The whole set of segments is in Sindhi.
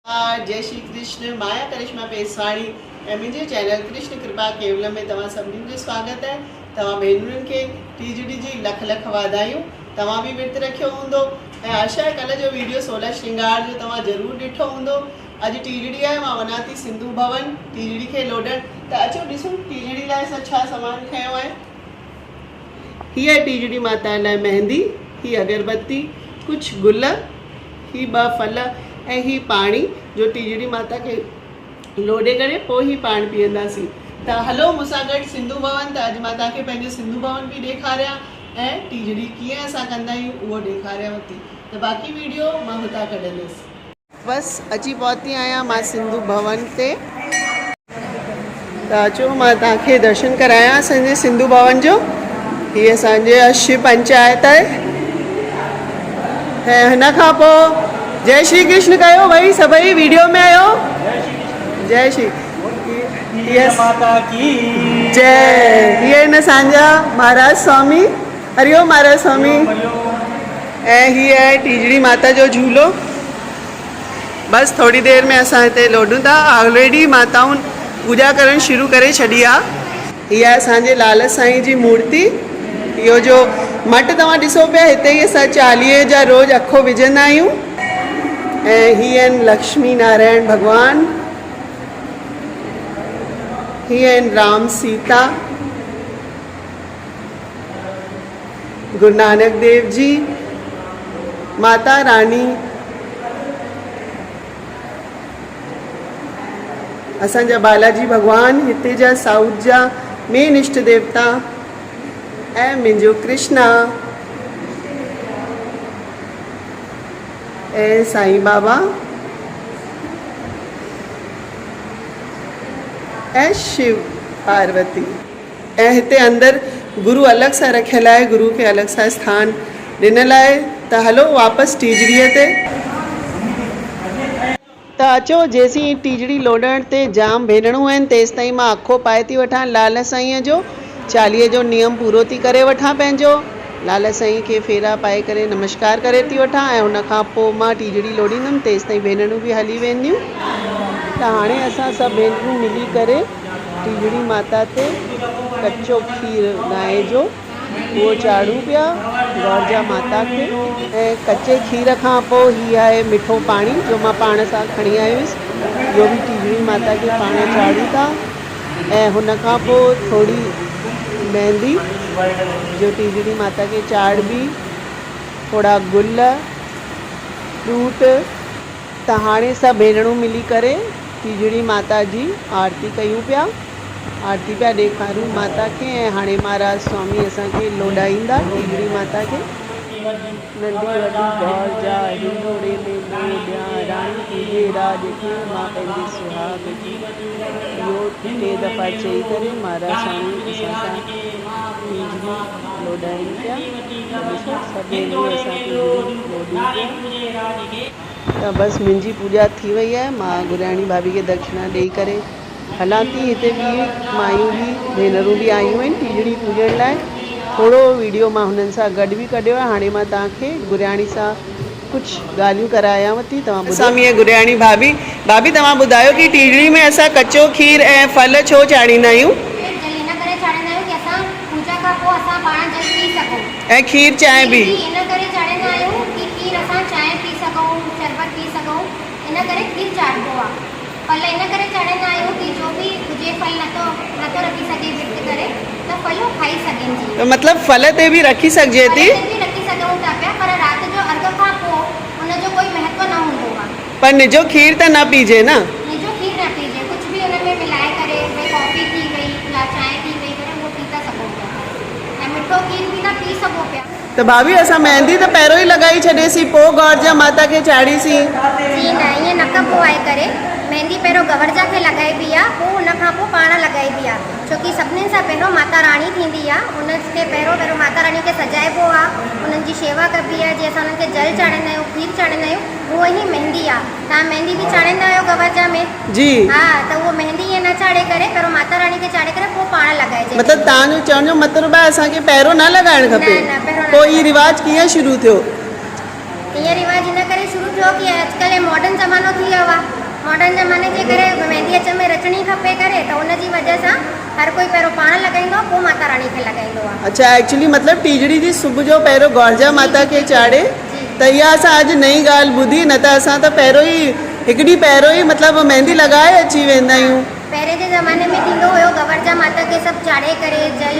جئي شري ڪرشن، مان آهيان ڪرشما پيسواڻي ۽ منهنجي چينل ڪرشن ڪرپا ڪيولم ۾ توهان سڀني جو سواگت آهي. توهان ڀينرن کي ٽيجڙي جي لک لک واڌايون. توهان به ورت رکيو هوندو ۽ آشا آهي ڪلهه جو ويڊيو سولا شرنگار جو توهان ضرور ڏٺو هوندو. اڄ ٽيجڙي آهي مان وڃان ٿي سنڌو ڀون ٽيجڙي کي لوڏڻ ته اچو ڏسون ٽيجڙي لاء اسان ڇا سامان کنيو آهي. هي آهي ٽيجڙي ماتا لاء مهندي، هي اگربتي، ڪجهه گل، هي ٻه ڦل ۽ هي پاڻي جو ٽيجڙي ماتا کي لوڏي ڪري پوء هي پاڻ پيئنداسين. ته هلو مون سان گڏ سنڌو ڀون ته اڄ مان توهان کي پنهنجو سنڌو ڀون به ڏيکاريان ۽ ٽيجڙي ڪيئن اسان ڪندا آهيون اهو ڏيکاريانو ٿي ته باقي ويڊيو مان هتان ڪڍندس. بس اچي پهتي آهيان مان سنڌو ڀون تي. ته اچو مان توهان کي درشن ڪرايان اسان جي سنڌو ڀون جو. هي اسان جي شو پنچائت آهي. ۽ هن کان پوء جئي شري ڪرشن ڪيو ڀئي سڀئي ويڊيو ۾ آهيو. جئي شري جئي. هي آهن اسان جا مهاراج سوامي. هري اوم مهاراج سوامي. ۽ هي آهي ٽيجڙي ماتا جو جهولو. بس ٿوري دير ۾ اسان هتي لوڏون ٿا. آلريڊي ماتائن پوڄا ڪرڻ شروع ڪري ڇڏي آ. هي آهي اسان جي لال سائين جي مورتي. اهو جو مٽ توهان ڏسو پيا هتي ئي اسان چاليهي جا روز اکو وجهندا آهيون. ۽ هي آهن لڪشمي نارائڻ ڀڳوان. هي آهن رام سيتا. گرو نانڪ ديو جي، ماتا راني، اسان جا بالاجي ڀڳوان، هتي جا سائوٿ جا مين اشٽ ديوتا ۽ منهنجو ڪرشنا ۽ سائين بابا ۽ شو پاروتي. ۽ هتي اندر گرو الڳ سان رکيل آهي، گرو کي الڳ سان اسٿان ڏنل آهي ته هلو واپس ٽيجڙيء تي. ته اچو جيسين ٽيجڙي لوڏڻ تي جام ڀينرون آهن تيستائين مان اکو پائي ٿي وٺان لال سائينء جو چاليهي جو نيم پورو ٿي ڪري وٺان پنهنجو لال سائين کي ڦيرا پائي ڪري نمشڪار ڪري ٿي وٺان ۽ ان کان پوء مان ٽيجڙي لوڏيندم تيستائين ڀينرون به هلي وينديون. ته هاڻي اسان سڀ ڀينرون ملي ڪري ٽيجڙي ماتا تي ڪچو کير گانء جو اهو چاڙهون پيا گورجا ماتا کي. ۽ ڪچي کير کان پوء هي آهي مٺو پاڻي جو مان پاڻ سان کڻي آئي هيس اهو به ٽيجڙي ماتا کي پاڻ چاڙهون ٿا ۽ هن کان پوء ٿوري مهندي جو ٽيجڙي ماتا کي چاڙهبي ٿورا گل فروٽ. ته هاڻي سڀ ڀينرون ملي ڪري ٽيجڙي ماتا جي آرتي ڪيون پيا. آرتي پيا ڏيکاريون ماتا کي ۽ هاڻي مهاراج سوامي اسان کي لوڏائيندا ٽيجڙي ماتا کي. ننڍي وڏي گور جا هندوڙي ۾ لوڏيان راڻي پوڄي راڄ کي مان پنهنجي سهاڳ جي. اهو ٽي دفعا چئي ڪري مهاراج سوامي اسان سان ٽيجڙي لوڏائين پيا. ته ڏسو سڀ ڀينرون اسان ٽيجڙي لوڏيون پيا. ته بس منهنجي پوڄا ٿي وئي آهي، مان گرياڻي ڀاڀي کي دڪشڻا ڏيئي ڪري هلان ٿي. هتي ٻي مايون به ڀينرون به آيون آهن ٽيجڙي پوڄڻ لاء. ٿورو ويڊيو مان هنن سان گڏ به ڪڍيو آهي. هاڻي مان توهان کي گرياڻي سان ڪجهه ڳالهيون ڪرايانو ٿي، توهان ٻڌو. سامي ۽ گرياڻي ڀاڀي، ڀاڀي توهان ٻڌايو ڪي ٽيجڙي ۾ اسان ڪچو کير ۽ ڦل ڇو چاڙهيندا آهيون؟ کير جل ان ڪري چاڙهيندا آهيون ڪي اسان پوڄا کان پوء اسان پاڻ جل پي سگهون. ۽ کير چانهه به. کير به ان ڪري چاڙهيندا آهيون ڪي کير اسان چانهه پي سگهون شربت پي سگهون ان ڪري کير چاڙهبو آ. ڦل ان ڪري چاڙهيندا آهيون ڪي جو به هجي ڦل نٿو نٿو رکي سگهي ورت ڪري ته ڦل هو کائي سگهين جي. ته مطلب ڦل تي به رکي سگهجي ڦل ٿي. تي به رکي سگهون ٿا پيا پر رات جو ارگهه کان پوء ان جو ڪوئي مهتو نه هوندو آ. پر نجو کير ته نه پيجي نه. نجو کير نه پيجي ڪجهه به ان ۾ ملائي ڪري ڀئي ڪافي ٿي وئي يا چانهه ٿي وئي ڪري اهو پي ٿا سگهون پيا ۽ مٺو کير به ٿا پي سگهو پيا. ته ڀاڀي اسان مهندي ته پهريون ئي لڳائي ڇڏيسين پوء گورجا ماتا کي چاڙهيسين. جي نه ائين نه ڪبو آهي ڪري مهندي پهريون گورجا کي لڳائبي آ پوء ان کان پوء پاڻ لڳائبي آ ڇو ڪي سڀنين سان پهريون ماتا راڻي ٿيندي آ ان کي پهريون پهريون ماتا راڻي کي سجائبو آ انهن جي شيوا ڪبي آ جيئن اسان انهن کي جل چاڙهيندا آهيون کير چاڙهيندا آهيون اهو ئي مهندي آ. توهان مهندي به چاڙهيندا آهيو گورجا ۾؟ جي. ها ته اهو مهندي ائين نه چاڙهي ڪري پهريون ماتا راڻي کي چاڙهي ڪري پوء پاڻ لڳائجي. مطلب توهان جو چوڻ جو مطلب آهي اسان کي پهريون نه لڳائڻ کپي. نه نه پهريون نه پوء هي لڳائڻ. رواج ڪيئن شروع ٿيو؟ هيء رواج ان ڪري شروع ٿيو ڪي اڄڪلهه ماڊرن زمانو ٿي ويو آ ماڊرن زماني جي ڪري مهندي اچ ۾ رچڻي کپي ڪري ته ان جي وجه سان هر ڪوئي پهريون پاڻ لڳائيندو آ پوء ماتا راڻي کي لڳائيندو آ. اڇا ايڪچولي مطلب ٽيجڙي جي صبح جو پهريون گورجا ماتا کي چاڙهي ته اها اسان اڄ نئين ڳالهه ٻڌي نه ته اسان ته پهريون ئي هڪ ڏينهن پهريون ئي مطلب مهندي لڳائي اچي ويندا آهيون. پهرين جي زماني ۾ ٿيندو هيو گورجا ماتا کي سڀ چاڙهي ڪري جل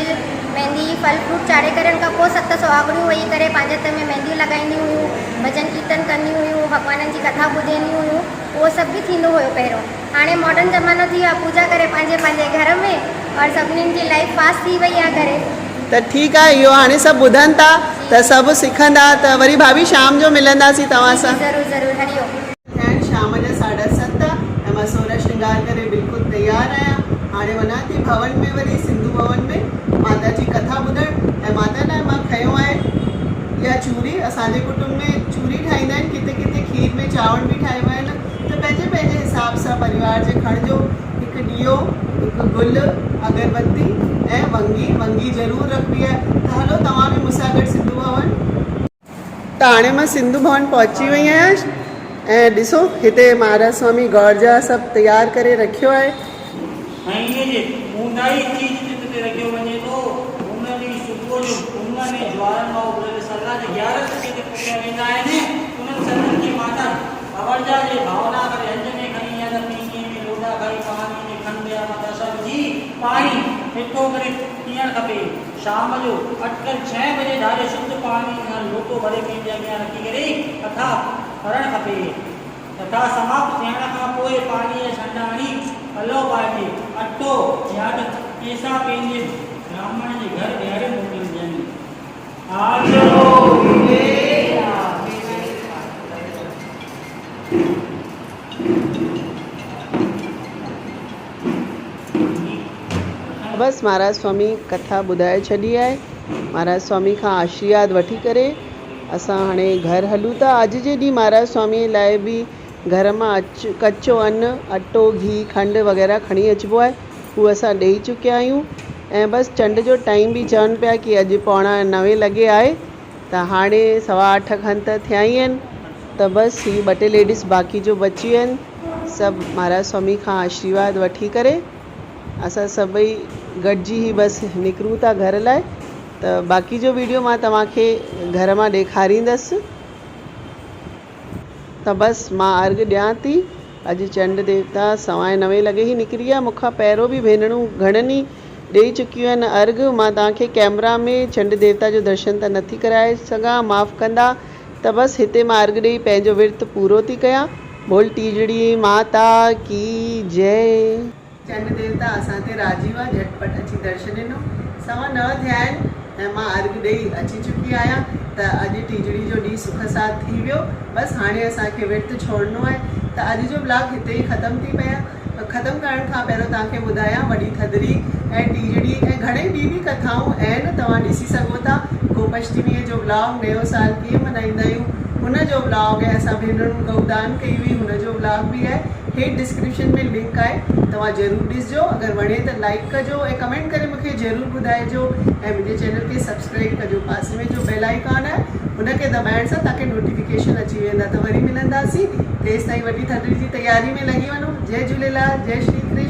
مهندي ڦل فروٽ چاڙهي ڪري ان کان پوء ست سهاڳڻيون ويهي ڪري پنهنجي هٿ ۾ مهنديون لڳائينديون هيون ڀڄن ڪيرتن ڪنديون هيون ڀڳوانن جي ڪٿا ٻڌينديون هيون اهو سڀ به ٿيندو هيو پهريون هاڻي ماڊرن زمانو ٿي ويو آهي پوڄا ڪري پنهنجي پنهنجي گهر ۾ اور سڀنين جي لائيف فاسٽ ٿي وئي آهي ڪري. ته ٺيڪ آهي اهو هاڻي سڀ ٻڌن ٿا ته سڀ سکندا ته وري ڀاڀي شام جو ملنداسين توهان جي سان. جي ضرور ضرور هري اوم. ٿيا آهن شام جا ساڍا ست ۽ مان سورهن شرنگار ڪري بلڪل تيار آهيان. هاڻي وڃان ٿي ڀون ۾ وري سنڌو ڀون ۾ ماتا جي ڪٿا ٻڌڻ ۽ ماتا لاء مان کنيو آهي اها چوري. اسان جي ڪٽنب ۾ چوري ٺاهيندا آهن ڪٿي ڪٿي کير ۾ چانور به ٺاهبا آهن ته پنهنجي پنهنجي حساب سان پريوار جي کڻجو هڪ ڏيئو، هڪ گل، اگربتي ۽ ونگي، ونگي ضرور رکبي آهي ته هلو توهان به مون سان گڏ سنڌو ڀون. ته هاڻي مان سنڌو ڀون پهچي وئي آهيان ۽ ڏسو هتي مهاراج سوامي گورجا سڀ تيار ڪري رکيو آهي. ۽ انهيء جي اونداهي چيز چت تي رکيو وڃي ٿو. ان ڏينهن صبح جو پونگن ۽ جوارن مان اڀريل سلا جي گيارس جتي تي پوکيا ويندا آهن، انهن سلن کي ماتا اورجا جي ڀاونا ڪري هنج ۾ کڻي يا ته پينگهي ۾ لوڏا کائي پاڻيء ۾ کنڊ يا پتاشا وجهي پاڻي مٺو ڪري پيئڻ کپي. شام جو اٽڪل ڇهين بجي ڌاري شڌ پاڻيء سان لوٽو ڀري پنهنجي اڳيان رکي ڪري ڪٿا پڙهڻ کپي. ڪٿا سماپت ٿيڻ کان پوء پاڻيء جا ڇنڊا هڻي پلئه پائجي. اٽو يا ته پئسا پنهنجي براهمڻ جي گهر ڏياري موڪلجن. بس مهاراج سوامي ڪٿا ٻڌائي ڇڏي آهي. مهاراج سوامي کان آشيرواد وٺي ڪري اسان هاڻي گهر هلون ٿا. اڄ جي ڏينهن مهاراج سوامي لاء به گهر مان اچ ڪچو ان، اٽو، گهي، کنڊ وغيره کڻي اچبو آهي. هو اسان ڏيئي چڪيا آهيون ۽ بس چنڊ جو ٽائيم به چون پيا ڪي اڄ پوڻا نوين لڳي آهي ته هاڻي سوا اٺ کن ته ٿيا ئي آهن ته بس هي ٻه ٽي ليڊيز باقي جو بچيون آهن سڀ مهاراج سوامي کان آشيرواد وٺي ڪري اسان سڀئي گڏجي هي بس نڪرون ٿا گهر لاء ته باقي جو ويڊيو مان توهان کي گهر مان ڏيکاريندس ته بس مان ارگ ڏيان ٿي. اڄ چنڊ ديوتا سوائين نوين لڳي ئي نڪري آ. مون کان پهريون به ڀينرون گهڻن ئي ڏيئي چڪيون آهن ارگ. مان توهان کي ڪئميرا ۾ چنڊ ديوتا جو درشن ته نٿي ڪرائي سگهان معاف ڪندا. ته بس هتي مان ارگ ڏيئي پنهنجو ورت پورو ٿي ڪيان. بول ٽيجڙي ماتا ڪي جئي. چنڊ ديوتا اسان تي راضي هئا، جهٽ پٽ اچي درشن ڏنو. سوا نو ٿيا آهن ۽ مان ارگهه ڏيئي اچي چڪي آهيان ته اڄ ٽيجڙي جو ڏينهن سک سان ٿي ويو. بس هاڻي اسان کي ورت ڇوڙڻو آهي ته اڄ جو بلاگ هتي ئي ختم ٿي پيا. ختم ڪرڻ کان پهريون توهان کي ٻڌايان وڏي ٿڌڙي ۽ ٽيجڙي ۽ گهڻئي ٻي به ڪٿائون آهن توهان ڏسي سگهو ٿا. گوپ اشٽميء جو بلاگ، نيو سال ڪيئن ملهائيندا آهيون ان جو بلاگ ۽ اسان ڀينرن گئودان ڪئي هئي هن جو بلاگ به آهي. هيٺ ڊسڪرپشن ۾ لنڪ آهي توهان ضرور ڏسجو اگر وڻي ته لائيڪ ڪجو ۽ ڪمينٽ ڪري مونکي ضرور ٻڌائجو ۽ منهنجي چينل کي سبسڪرائيب ڪجو پاسي ۾ جو بيل آئيڪان آهي ان کي دٻائڻ سان توهان کي نوٽيفڪيشن اچي ويندا ته وري ملنداسين تيستائين وڏي ٿڌڙي جي تياري ۾ لڳي وڃو جئي جهوليلال جئي شري ڪرشن.